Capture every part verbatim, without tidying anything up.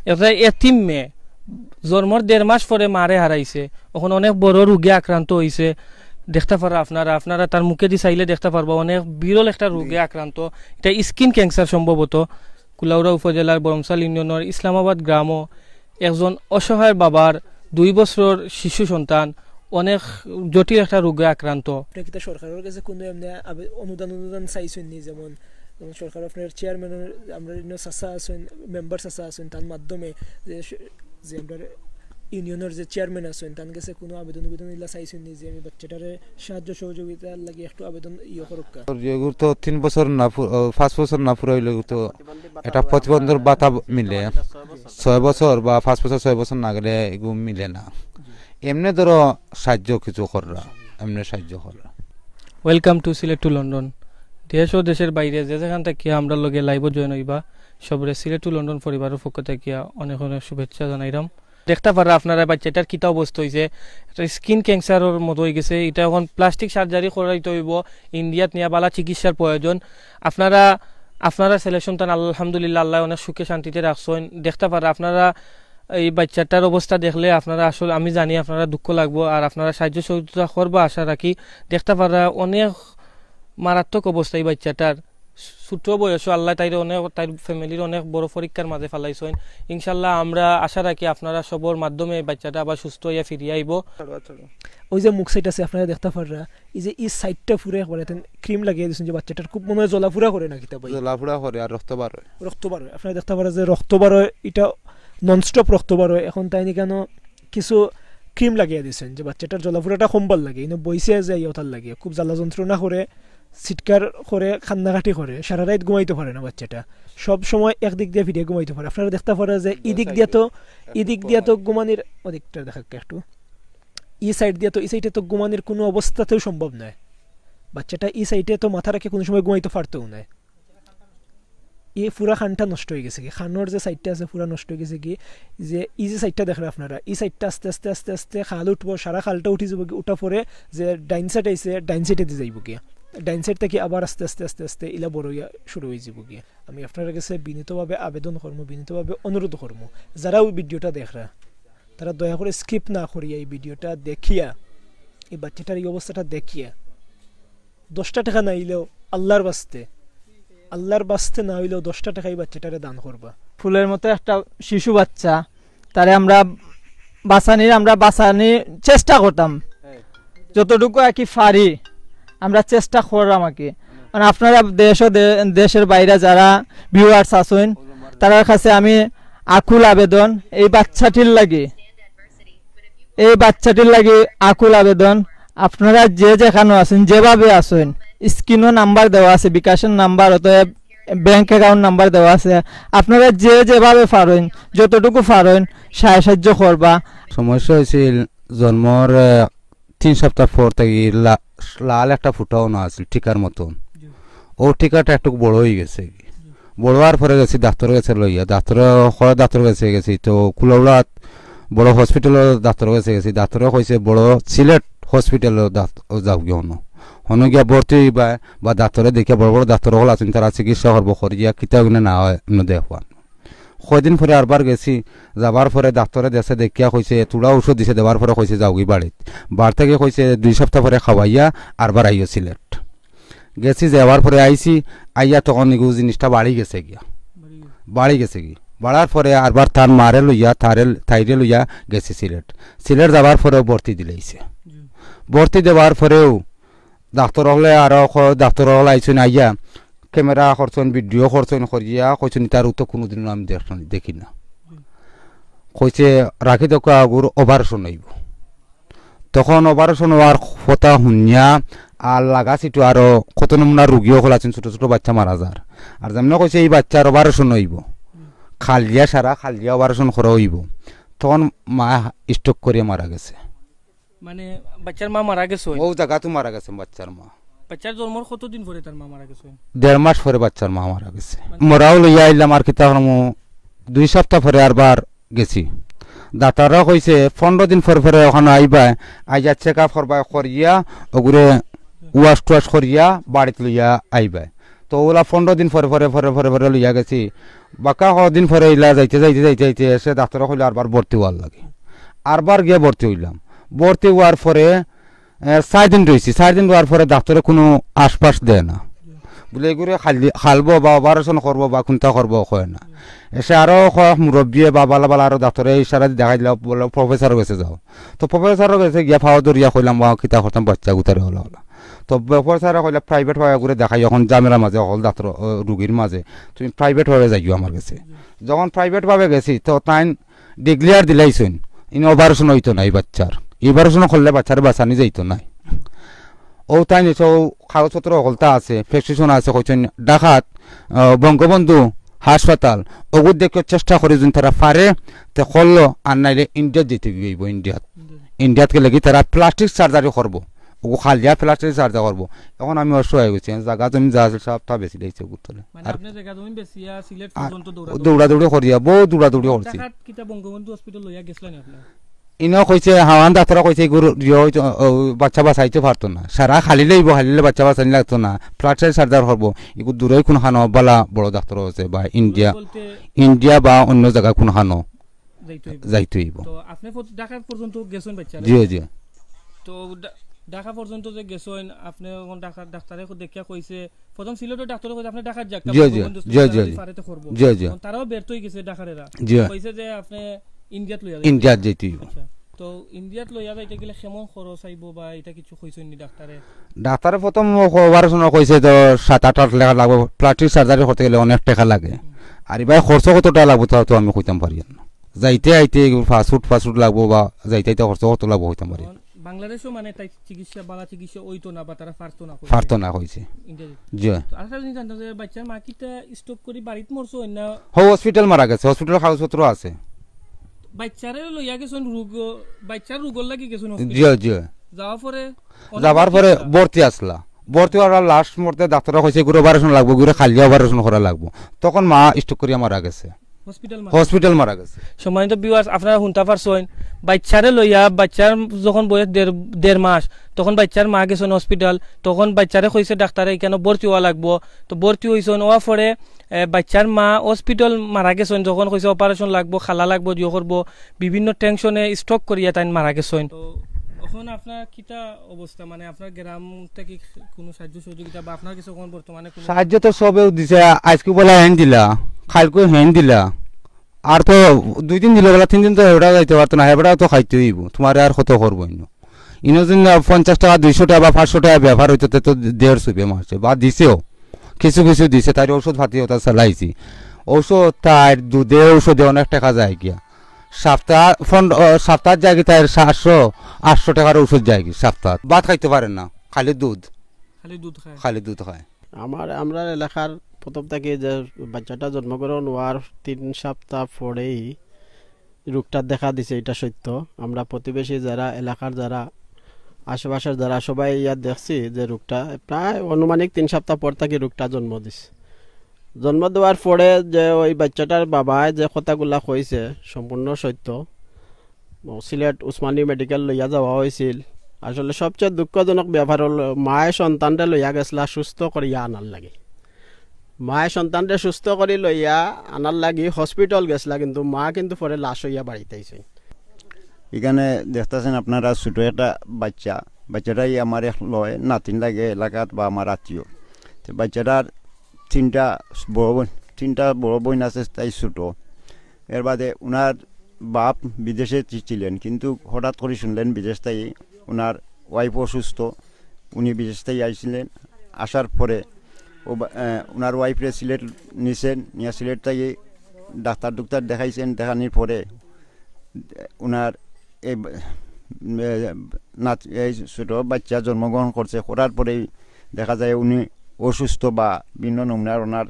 একটা এতিম মেয়ে, জন্মর দেড় মাস পরে মারে হারাইছে, অখন অনেক বড় রোগে আক্রান্ত অইছে। দেখতা পাররা আপনারা, আপনারা তার মুখেদি চাইলে দেখতা পারবা, অনেক বিরল একটা রোগে আক্রান্ত। এটা স্কিন ক্যান্সার সম্ভবত। কুলাউড়া উপজেলার বরমসাল ইউনিয়নের ইসলামাবাদ গ্রামো একজন অসহায় বাবার দুই বছরর শিশু সন্তান অনেক জটিল একটা রোগে আক্রান্ত। আপনি কিতা সরকারের কাছে কোনো এমনি আবে-, অনুদান, অনুদান চাইছেন নি? যেমন, যেমন সরকার আপনার চেয়ারম্যান, আমরা ইনো চাচা আছেন, মেম্বার চাচা আছেন, তার মাধ্যমে যে স-, যে আমরা ইউনিয়নের যে চেয়ারম্যান আছেন, তার কাছে কোনো আবেদন, আবেদন ইলা চাইছেন নি যে আমি বাচ্চাটারে সাহায্য সহযোগিতার লাগি একটু আবেদন ইয়ে করুক্কা? তো যেগুর তো তিন বছর না পু-, ও, পাঁচ বছর না পুরা অইলে তো একটা প্রতিবন্ধর ভাতা মিলে। ছয় বছর বা পাঁচ বছর, ছয় বছর না গেলে এগু মিলে না। এমনে ধরো সাহায্য কিছু কররা, এমনে সাহায্য কররা। Welcome to Sylhet to London। দেশ ও দেশের বাইরে যে যেখান থাকিয়া আমরার লগে live-ও join অইবা, সবরে Sylhet to London পরিবারের পক্ষ থাকিয়া অনেক অনেক শুভেচ্ছা জানাইরাম। দেখতা পাররা আপনারা বাচ্চাটার কিতা অবস্থা অইছে, একটা স্কিন ক্যান্সারর মতো অইগেছে। এটা অখন plastic surgery করাইতে অইবো, ইন্ডিয়াত নিয়া বালা চিকিৎসার প্রয়োজন। আপনারা, আপনারা ছেলে সন্তান আলহামদুলিল্লাহ আল্লায় অনেক সুখে শান্তিতে রাখছইন। দেখতা পাররা আপনারা এই বাচ্চাটার অবস্থা দেখলে আপনারা আসলে, আমি জানি আপনারা দুঃখ লাগবো, আর আপনারা সাহায্য সহযোগিতা করবা আশা রাখি। দেখতা পাররা অনেক মারাত্মক অবস্থা এই বাচ্চাটার। ছোট বয়সো আল্লায় তাইরে অনেক, তাইর family-র অনেক বড় পরীক্ষার মাঝে ফালাইছইন। ইনশাল্লাহ আমরা আশা রাখি আপনারা সবর মাধ্যমে বাচ্চাটা আবার সুস্থ অইয়া ফিরিয়া আইবো। ওই যে মুখ side আছে আপনারা দেখতা পাররা, এই যে এই side-টা পুরা একবারে এতেন cream লাগাইয়া দিছইন যে বাচ্চাটার খুব মনে হয় জ্বলাফুরা করে না কিতা ভাই? জ্বলাফুরা করে আর রক্ত বার হয়। রক্ত বার হয়, আপনারা দেখতা পাররা যে রক্ত বার হয়, এটা non stop রক্ত বার হয়। এখন তাইন ইখানো কিছু cream লাগাইয়া দিছইন যে বাচ্চাটার জ্বলাফুরাটা কমবার লাগি, ইনো বইছে যে ইয়তার লাগি, খুব জ্বালা যন্ত্রণা করে, চিৎকার করে, কান্নাকাটি করে, সারা রাইত ঘুমাইতো পারে না বাচ্চাটা, সব সময় একদিক দিয়া ফিরিয়া ঘুমাইতো পারে। আপনারা দেখতা পাররা যে ইদিক দিয়া তো, ইদিক দিয়া তো ঘুমানির, ওদিকটা দেখাউক্কা একটু, ই side দিয়া তো, ই side-এ তো ঘুমানির কোনো অবস্থাতেও সম্ভব নয়। বাচ্চাটা ই side-এ তো মাথা রাখি কোনো সময় ঘুমাইতো পারতোও নায়। ই পুরা কানটা নষ্ট অইগেছে গি, কানর যে side-টা আছে পুরা নষ্ট অইগেছে গি। যে ই যে side-টা দেখরা আপনারা, ই side-টা আস্তে আস্তে আস্তে আস্তে কাল উঠবো, সারা কালটা উঠি যাইবো গি, উঠা পরে যে ডাইন side আইছে, ডাইন side-এ দি যাইবো গি, ডাইন side থাকি আবার আস্তে আস্তে আস্তে আস্তে ইলা বড় অইয়া শুরু অইযিবো গি। আমি আপনারার গেছে বিনীতভাবে আবেদন করমু, বিনীতভাবে অনুরোধ করমু, যারা ওই video-টা দেখরা, তারা দয়া করে skip না করিয়া এই video-টা দেখিয়া, এই বাচ্চাটার এই অবস্থাটা দেখিয়া, দশটা টেকা না অইলেও আল্লার বাস্তে, আল্লার বাস্তে না অইলেও দশটা টেকা এই বাচ্চাটারে দান করবা। ফুলের মতো একটা শিশু বাচ্চা, তারে আমরা বাঁচানির, আমরা বাঁচানির চেষ্টা করতাম, যতটুকু আর কি পারি আমরা চেষ্টা করলাম আর কি। মানে আপনারা দেশ ও দে-, দেশের বাইরে যারা viewers আছইন, তারার কাছে আমি আকুল আবেদন, এই বাচ্চাটির লাগি, এই বাচ্চাটির লাগি আকুল আবেদন, আপনারা যে যেখানো আছইন, যেভাবে আছইন, screen-ও number দেওয়া আছে, বিকাশের number, অতএব bank account number দেওয়া আছে। আপনারা যে যেভাবে পারইন, যতটুকু পারইন, সাহায্য করবা। সমস্যা অইছিল, জন্মর, আহ, তিন সপ্তাহ পর থাকি লা-, লাল একটা ফুটা অনো আছিল, টিকার মতন। ও টিকাটা একটু বড় অইগেছে। বড় অওয়ার পরে গেছি ডাক্তরর গেছে লইয়া, ডাক্তরে কয়, ডাক্তরর গেছে গেছি, তো কুলাউড়াত বড় hospital-ও ডাক্তরর গেছে গেছি, ডাক্তরে কইছে বড় সিলেট hospital-ও ডাক-, যাওগি হনো, হনো গিয়া ভর্তি অইবা বা ডাক্তরে দেখিয়া, বড় বড় ডাক্তর অকল আছইন, তারা চিকিৎসা করবো, করিয়া কিতা অইনে না অয়, অনো দেখবা। কয়দিন পরে আরবার গেছি, যাবার পরে ডাক্তরে দেখছে, দেখিয়া কইছে, থুড়া ঔষধ দিছে, দেওয়ার পরে কইছে, "যাওগি বাড়িত।" বাড়ি থাকি কইছে, "দুই সপ্তাহ পরে খাওয়াইয়া আরবার আইও সিলেট।" গেছি, যাওয়ার পরে আইছি, আইয়া তখন ইগু জিনিসটা বাড়ি গেছে গিয়া, বাড়ি গেছে গি। বাড়ার পরে আরবার তার মারে লইয়া, তারে, তাইরে লইয়া গেছি সিলেট। সিলেট যাবার পরেও ভর্তি দিলাইছে। ভর্তি দেওয়ার পরেও ডাক্তর অকলে আরো ক-, ডাক্তর অকল আইছইন, আইয়া camera করছইন, video করছইন, করিয়া কইছইন, "ইতার তো কোনোদিনও আমি দেখ-, দেখি না।" কইছে, "রাখি দেউক্কা, অগুর operation অইবো।" তখন operation অওয়ার কথা হুনিয়া আর লাগা সিটো আরো কত নমুনা রুগী অকল আছইন, ছোট ছোট বাচ্চা মারা যার। আর যেমনে কইছে, "এই বাচ্চার operation অইবো, কালিয়া সারা কালিয়া operation করা অইবো।" তখন মা stroke করিয়া মারা গেছে। মানে, বাচ্চার মা মারা গেছে? ও জাগাত মারা গেছে বাচ্চার মা। বাচ্চার জন্মর কতদিন পরে তার মা মারা গেছে? দেড় মাস পরে বাচ্চার মা মারা গেছে। মানে, মরাও লইয়া আইলাম, আর কিতা করমু, দুই সপ্তাহ পরে আরবার গেছি। ডাক্তররা কইছে, "পনেরো দিন পর পরে অখানো আইবায়, আইয়া check up করবায়, করিয়া অগুরে wash টুয়াশ করিয়া বাড়িত লইয়া আইবায়।" তো ওলা পনেরো দিন পরে পরে পরে পরে পরে লইয়া গেছি। বাক্কা কদিন পরে ইলা যাইতে যাইতে যাইতে যাইতে এসে ডাক্তারে কইলো আরবার ভর্তি অওয়ার লাগি। আরবার গিয়া ভর্তি অইলাম। ভর্তি অওয়ার পরে, এ, চাইর দিন রইছি। চাইর দিন রওয়ার পরে ডাক্তারে কুনু আশ্বাস দেয় না। বুলে, "এগুরে খালি-, খালবো বা অপারেশন করবো বা কুনতা করবো," কয় না। এসে আরো কয়েক মুরব্বিয়ে বা বালা বালা আরো ডাক্তারে ইশারা দি দেখাইলা, বলে, "প্রফেসরর গেছে যাও।" তো প্রফেসরর গেছে গিয়া পাও ধরিয়া কইলাম, "বা কিতা করতাম, বাচ্চা গুতারে অলা অলা।" তো প্রফেসরে কইলা, "প্রাইভেট ভাবে এগুরে দেখাই, অখন ঝামেলার মাঝে, হকল ডাক্তার, ও, রুগীর মাঝে, তুমি প্রাইভেট ভাবে যাইও আমার গেছে।" যখন প্রাইভেট ভাবে গেছি, তো তাইন ডিক্লেয়ার দিলাইছইন, ইনো অপারেশন অইতো না ই বাচ্চার, ই অপারেশন করলে বাচ্চারে বাঁচানি যাইতো নায়। ও তাইন এসে ও কাগজপত্র হকলতা আছে, প্রেসক্রিপশন আছে, কইছইন ঢাকাত, আহ, বঙ্গবন্ধু হাসপাতাল, ওগুর দেখে চেষ্টা করি যদি তারা পারে, তে করলো, আর নাইলে ইন্ডিয়াত যাইতে অইবো, ইন্ডিয়াত। ইন্ডিয়াত গেলে কি তারা প্লাস্টিক সার্জারি করবো, ওগু খালিয়া প্লাস্টিক সার্জারি করবো। এখন আমি অসহায় অই গেছি, জাগা জমিন যা আছে সবতা বেচিলাইছি ওগুর তলে। মানে আর আপনি জাগা জমিন বেচিয়া সিলেট আর পর্যন্ত দৌড়াদৌড়ি? দৌড়াদৌড়ি করিয়া, বউত দৌড়াদৌড়ি করছি। ঢাকাত কিতা বঙ্গবন্ধু হসপিটাল লইয়া গেছিলেন আপনি? ইনো কইছে, হাওয়ান ডাক্তারে কইছে, এগুর ইয়ে অইতো, ও, বাচ্চা বাঁচাইতে পারতো না, সারা খালি লইবো, খালি লইলে বাচ্চা বাঁচানি লাগতো না, প্লাস্টিক সার্জারি করবো, এগু দূরই কুনখানো বালা বড় ডাক্তার আছে বা ইন্ডিয়া, বলতে ইন্ডিয়া বা অন্য জাগা কুনখানো যাইতে অইবো। যাইতে অইবো। তো আপনি ফত-, ঢাকা পর্যন্ত গেছেন বাচ্চারে? জি, জি। তো ঢা-, ঢাকা পর্যন্ত যে গেছেন, আপনি এখন ঢাকা ডাক্তারে দেখিয়া কইছে, প্রথম সিলেটের ডাক্তারে কইছে, "আপনি ঢাকাত যাক, জি, জি, বঙ্গবন্ধু জি, জি, যদি জি। পারে তো করবো।" জি, জি। এখন তারাও ব্যর্থ অই গেছে ডাক্তারেরা। জি। কইছে যে, "আপনি ইন্ডিয়াত লইয়া যাইতে ইন্ডিয়াত অইবো।" যাইতে অইবো। আচ্ছা। তো ইন্ডিয়াত লইয়া যাইতে গেলে কেমন খরচ আইবো বা ইটা কিছু কইছইন নি ডাক্তারে? ডাক্তারে প্রথম অপারেশন কইছে তো সাত আট লাখ টেকা লাগবো, প্লাস্টিক সার্জারি করতে গেলে অনেক টেকা লাগে। হুম। আর ইবায় খরচ কত টেকা লাগবো তা তো আমি কইতাম পারি না। যাইতে আইতে ফাস্ট ফুড, ফাস্ট ফুড লাগবো বা যাইতে আইতে খরচ কত লাগবো কইতাম পারি না। এখন বাংলাদেশও মানে তাই চিকিৎসা, বালা চিকিৎসা অইতো না বা তারা পারতো না কইছে। পারতো না কইছে। ইন্ডিয়া জি। তো আরেকটা জিনিস জানতাম যে বাচ্চার মা কিতা স্ট্রোক করি বাড়িত মরছে না? হো, হসপিটাল মারা গেছে, হসপিটাল কাগজপত্র আছে। বাচ্চারে লইয়া গেছেন রোগ, বাচ্চার রোগর লাগি গেছেন জি, হসপিটাল। জি। যাওয়ার পরে অনেক যাবার পরে ভর্তি আসলা। ভর্তি অওয়ার লাস্ট মুহূর্তে ডাক্তারে কইছে, "এগুরে অপারেশন লাগবো, এগুরে খালিয়া অপারেশন করা লাগবো।" তখন মা স্ট্রোক করিয়া মারা গেছে। হসপিটাল মারা হসপিটাল মারা গেছে। সম্মানিত ভিউয়ার্স, আপনারা হুনতা পারছইন, বাচ্চারে লইয়া, বাচ্চার যখন বয়স দেড়, দেড় মাস, তখন বাচ্চার মা গেছেন হসপিটাল, তখন বাচ্চারে কইছে ডাক্তারে, "ইখানো ভর্তি অওয়া লাগবো।" তো ভর্তি অইছইন, অওয়ার পরে, এ, বাচ্চার মা হসপিটাল মারা গেছেন, যখন কইছে অপারেশন লাগবো, খালা লাগবো, দিও করবো, বিভিন্ন টেনশনে স্ট্রোক করিয়া তাইন মারা গেছেন। তো এখন আপনার কিতা অবস্থা, মানে আপনার গ্রাম থেকে কোনো সাহায্য সহযোগিতা বা আপনার কিছু এখন বর্তমানে কোনো সাহায্য তো সবেউ দিছে, আইজকু বলে হেন দিলা, কাইলকু হেন দিলা, আর তো দুই দিন দিলো বলে, তিন দিন তো হেবড়া যাইতে পারতো না, হেবড়া তো খাইতে অইবো, তুমারে আর কত করবো ইনো। ইনো যদি না পঞ্চাশ টেকা, দুইশো টেকা বা পাঁচশো টেকা বেপার অইতো, তে তো দেড় সুবে মারছে বা দিছেও, কিছু কিছু দিছে, তাইর ঔষধ পাতি ওটা চালাইছি। ঔষধ তাইর দুধে ঔষধে অনেক টেকা যায় গিয়া। সপ্তাহ পনেরো, ও, সপ্তাহ যায় কি তাইর সাতশো, আটশো টেকার ঔষধ যায় কি সপ্তাহ। ভাত খাইতে পারে না, খালি দুধ। খালি দুধ খায়। খালি দুধ খায়। আমার, আমরার এলাকার প্রথম থাকি যে বাচ্চাটা জন্মগ্রহণ অওয়ার তিন সপ্তাহ পরেই রোগটা দেখা দিছে, ইটা সত্য। আমরা প্রতিবেশী যারা, এলাকার যারা, আশেপাশের যারা, সবাই ইয়া দেখছি যে রোগটা প্রায় আনুমানিক তিন সপ্তাহ পর থাকি রোগটা জন্ম দিছে। জন্ম দেওয়ার পরে যে ওই বাচ্চাটার বাবায় যে কথাগুলা কইছে, সম্পূর্ণ সত্য। ও সিলেট উসমানী মেডিকেল লইয়া যাওয়া অইছিল। আসলে সবচেয়ে দুঃখজনক ব্যাপার অইলো, মায়ে সন্তানরে লইয়া গেছলা সুস্থ করিয়া আনার লাগি। মায়ে সন্তানরে সুস্থ করি লইয়া আনার লাগি হসপিটাল গেছলা, কিন্তু মা কিন্তু পরে লাশ অইয়া বাড়িত আইছে। এখানে দেখতাছেন আপনারা ছোট একটা বাচ্চা, বাচ্চাটাই আমার এক লয় নাতিন লাগে এলাকাত বা আমার আত্মীয়। তো বাচ্চাটার তিনটা বড় বোন, তিনটা বড় বোন আছে, তাই ছোট। এর বাদে উনার বাপ বিদেশে চি-, ছিলেন, কিন্তু হঠাৎ করে শুনলেন বিদেশ তাই উনার ওয়াইফ অসুস্থ, উনি বিদেশ তাই আইছিলেন। আসার পরে ও বা-, এ, উনার ওয়াইফরে সিলেট নিছেন, নিয়া সিলেট তাই ডাক্তার ডুক্তার দেখাইছেন, দেখানির পরে উনার এই ব-, এ, নাত-, এই ছোট বাচ্চা জন্মগ্রহণ করছে, করার পরেই দেখা যায় উনি অসুস্থ বা ভিন্ন নমুনার ওনার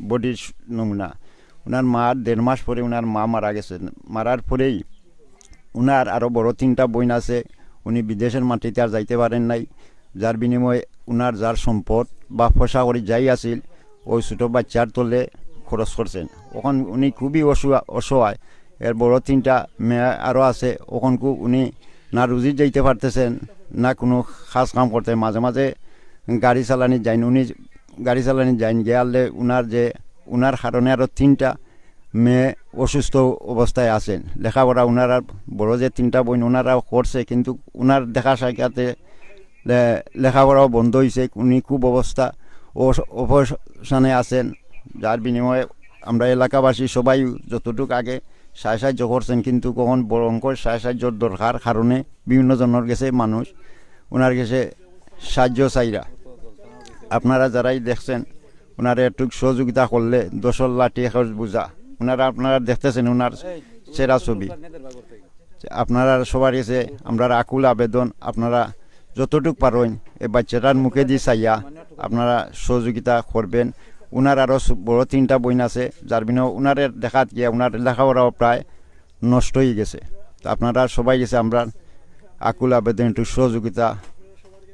বডির স-, নমুনা। উনার মার দেড় মাস পরে উনার মা মারা গেছেন। মারার পরেই উনার আরও বড় তিনটা বোন আছে, উনি বিদেশের মাটিতে আর যাইতে পারেন নাই, যার বিনিময়ে উনার যার সম্পদ বা পয়সা করি যাই আছিল, ওই ছোট বাচ্চার তলে খরচ করছেন। এখন উনি খুবই অসুয়া-, অসহায়। এর বড় তিনটা মেয়ে আরও আছে, ওখানকু উনি না রুজি যাইতে পারতেছেন, না কোনো কাজ কাম করতে। মাঝে মাঝে গাড়ি চালানি যাইন, উনি গাড়ি চালানি যাইন গেয়ালে উনার যে, উনার কারণে আরও তিনটা মেয়ে অসুস্থ অবস্থায় আছেন। লেখাপড়া উনারা বড় যে তিনটা বোন উনারাও করছে, কিন্তু উনার দেখা সাক্ষাতে লে-, লেখাপড়াও বন্ধ হইছে। উনি খুব অবস্থা অস-, অবসানে আছেন, যার বিনিময়ে আমরা এলাকাবাসী সবাই যতটুক আগে সাহায্য সাহায্য করছেন, কিন্তু কখন বড় অঙ্কর সাহায্য সাহায্যর দরকার কারণে বিভিন্ন জনের গেছে মানুষ ওনার গেছে সাহায্য চাইরা। আপনারা যারাই দেখছেন, ওনারা একটু সহযোগিতা করলে দশর লাঠি এগজ বুঝা, ওনারা আপনারা দেখতেছেন ওনার সেরা ছবি। আপনারা সবার গেছে আমরা আকুল আবেদন, আপনারা যতটুক পারেন এই বাচ্চাটার মুখে দিয়ে চাইয়া আপনারা সহযোগিতা করবেন। ওনার আরও সু-, বড় তিনটা বোন আছে, যার বিনিময়ে ওনারে দেখাত গিয়া ওনার লেখাপড়াও প্রায় নষ্ট হয়ে গেছে। তো আপনারা সবাই গেছে আমরা আকুল আবেদন, একটু সহযোগিতা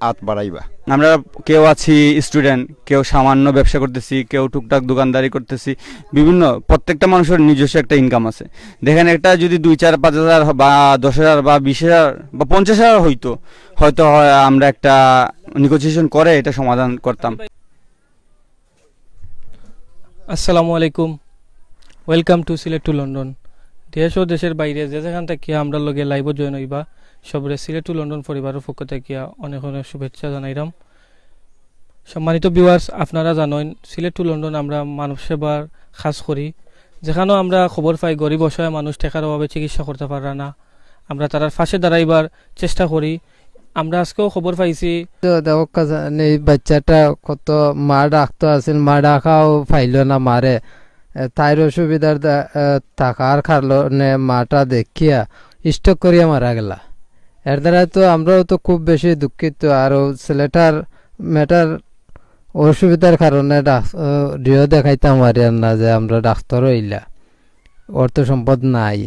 আত বাড়াইবা। আমরা কেউ আছি স্টুডেন্ট, কেউ সামান্য ব্যবসা করতেছি, কেউ টুকটাক দোকানদারি করতেছি, বিভিন্ন, প্রত্যেকটা মানুষের নিজস্ব একটা ইনকাম আছে। দেখেন, একটা যদি দুই, চার, পাঁচ হাজার বা দশ হাজার বা বিশ হাজার বা পঞ্চাশ হাজার হইতো, হয়তো হয় আমরা একটা নেগোসিয়েশন করে এটা সমাধান করতাম। আসসালামু আলাইকুম, welcome to Sylhet to London. দেশ ও দেশের বাইরে যে যেখান থাকিয়া আমরা লগে লাইভও জয়েন হইবা, সবরে সিলেট টু লন্ডন পরিবারের পক্ষ থাকিয়া অনেক অনেক শুভেচ্ছা জানাইরাম। সম্মানিত ভিউয়ার্স, আপনারা জানেন সিলেট টু লন্ডন আমরা মানব সেবার কাজ করি। যেখানেও আমরা খবর পাই গরিব অসহায় মানুষ টেকার অভাবে চিকিৎসা করতে পাররা না, আমরা তারার পাশে দাঁড়াইবার চেষ্টা করি। আমরা আজকেও খবর পাইছি। তো দেখো কাজা-, এই বাচ্চাটা কত মা ডাকতো আছিল, মা ডাকাও পাইল না মারে। এ, তাইর অসুবিধার দা-, এ, থাকার কারণে মাটা দেখিয়া স্ট্রোক করিয়া মারা গেলা। এর দ্বারা তো আমরাও তো খুব বেশি দুঃখিত। আর ও ছেলেটার মেয়েটার অসুবিধার কারণে ডাক-, এ, রিও দেখাইতাম পারি আর না যে আমরা ডাক্তার হইলা, অর্থ সম্পদ নাই।